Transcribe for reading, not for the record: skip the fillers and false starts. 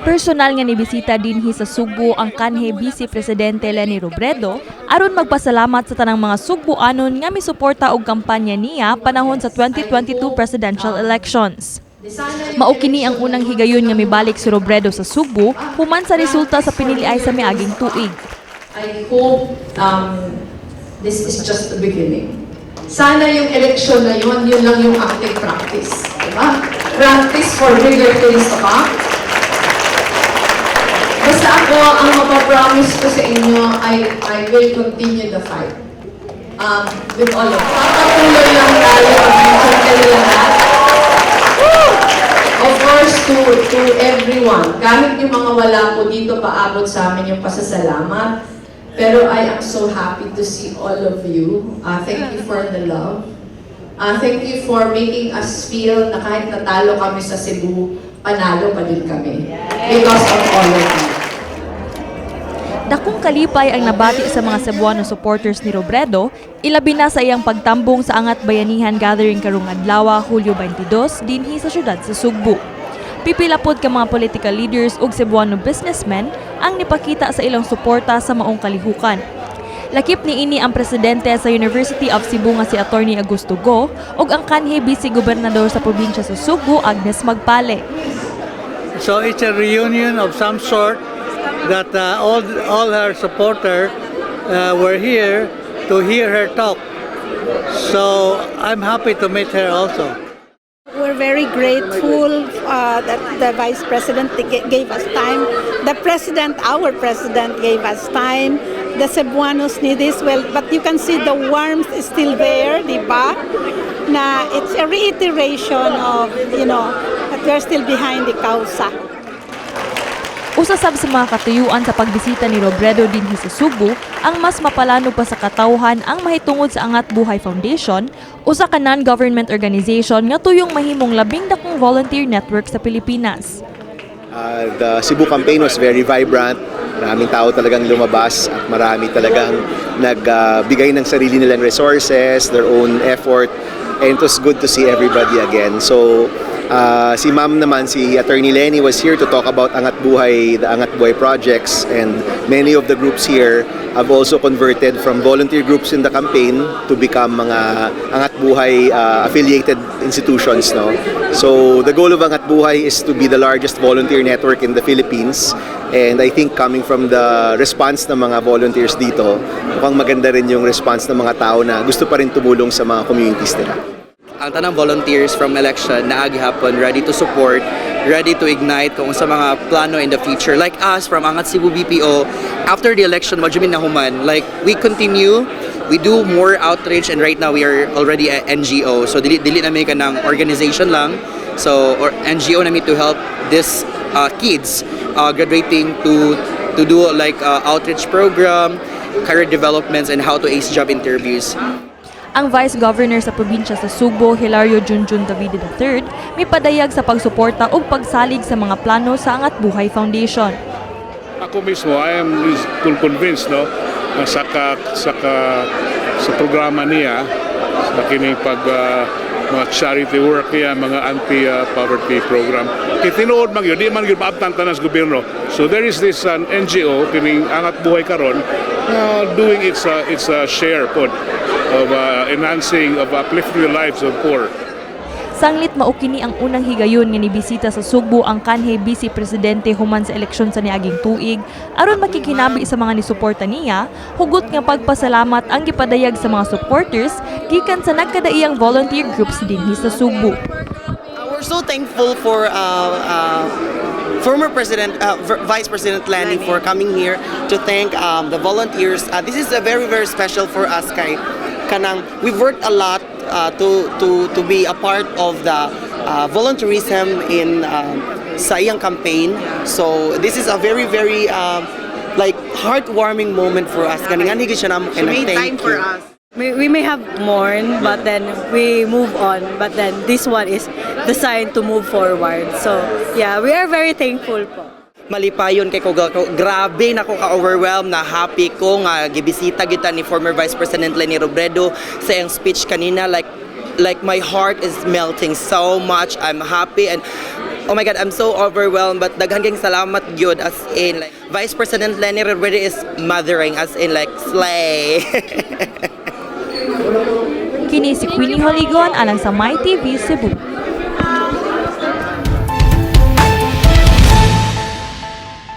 Personal nga nibisita dinhi sa Sugbo ang kanhe Vice Presidente Leni Robredo aron magpasalamat sa tanang mga Sugboanon nga misuporta og kampanya niya panahon sa 2022 presidential elections. Mao kini ang unang higayon nga mibalik si Robredo sa Sugbo human sa resulta sa piniliay sa miaging tuig. I hope this is just the beginning. Sana yung election na yun lang yung active practice. Diba? Practice for bigger things to come. Basta ako, ang mapapromise ko sa inyo, I will continue the fight. With all of you. Papatuloy lang tayo ang lahat. Of course, to everyone. Kahit yung mga wala po dito, paabot sa amin yung pasasalamat. Pero I am so happy to see all of you. Thank you for the love. Thank you for making us feel na kahit natalo kami sa Cebu, panalo pa din kami. Because of all of you. Dakong kalipay ang nabati sa mga Cebuano supporters ni Robredo, ilabi na sa iyang pagtambong sa Angat Bahayanihan gathering karong adlawa Hulyo 22 dinhi sa syudad sa Sugbo. Pipilapod ka mga political leaders ug Cebuano businessmen ang nipakita sa ilang suporta sa maong kalihukan. Lakip niini ang presidente sa University of Cebu nga si Atty. Augusto Go ug ang kanhi Vice Gobernador sa probinsya sa Sugbo Agnes Magpale. So it's a reunion of some sort that all her supporters were here to hear her talk. So I'm happy to meet her also. We're very grateful that the Vice President gave us time. Our President gave us time. The Cebuanos need this well, but you can see the warmth is still there, di ba? Na it's a reiteration of, that we're still behind the causa. Usasab sa mga katuyuan sa pagbisita ni Robredo dinhi sa Sugbo, ang mas mapalano pa sa katawhan ang mahitungod sa 𝗃𝗏𝗃𝗃 Foundation, usa ka non-government organization nga tuyong mahimong labing dakong volunteer network sa Pilipinas. The Cebu campaign was very vibrant. Maraming tao talagang lumabas at marami talagang nagbigay ng sarili nilang resources, their own effort, and it was good to see everybody again. So si Ma'am naman, si Attorney Leni was here to talk about Angat Buhay, the Angat Buhay projects, and many of the groups here have also converted from volunteer groups in the campaign to become mga Angat Buhay affiliated institutions. No? So the goal of Angat Buhay is to be the largest volunteer network in the Philippines, and I think coming from the response ng mga volunteers dito, mukhang maganda rin yung response ng mga tao na gusto pa rin tumulong sa mga communities nila. Ang tanang volunteers from election na agihapon, ready to support, ready to ignite kung sa mga plano in the future. Like us from Angat Cebu BPO, after the election, majumin na human. Like, we continue, we do more outreach, and right now we are already a NGO. So, dili namin ka ng organization lang. So, or NGO namin to help these kids graduating to do like outreach program, career developments, and how to ace job interviews. Ang Vice Governor sa probinsya sa Sugbo, Hilario Junjun David III, may padayag sa pagsuporta o pagsalig sa mga plano sa Angat Buhay Foundation. Ako mismo, I am convinced sa programa niya, sa kining mga charity work niya, mga anti-poverty program. Kitinuod man yun, di man yun maabtan tanas gobyerno. So there is this NGO, kining Angat Buhay karon, doing its share po of enhancing, of uplifting the lives of poor. Sanglit maukini ang unang higayon nga nibisita sa Sugbo ang kanhe Vice Presidente human sa eleksyon sa niaging tuig aron makikinabi sa mga nisuporta niya, hugot nga pagpasalamat ang gipadayag sa mga supporters gikan sa nagkadaiyang volunteer groups dinhi sa Sugbo. We're so thankful for former Vice President Leni for coming here to thank the volunteers. This is a very, very special for us kay kanang we've worked a lot to be a part of the volunteerism in sa iyang campaign. So this is a very, very like heartwarming moment for us. Kaningan higit siya namo and thank you. We may have mourned, but then we move on. But then this one is the sign to move forward. So yeah, we are very thankful po. Malipayon kay ko grabe na ko ka-overwhelmed na happy ko nga gibisita kita ni former Vice President Leni Robredo sa iyang speech kanina, like my heart is melting so much. I'm happy and oh my God, I'm so overwhelmed, but daghan kayong salamat gyud, as in like Vice President Leni really is mothering, as in like slay. Kini si Queenie Joligon alang sa My TV Cebu.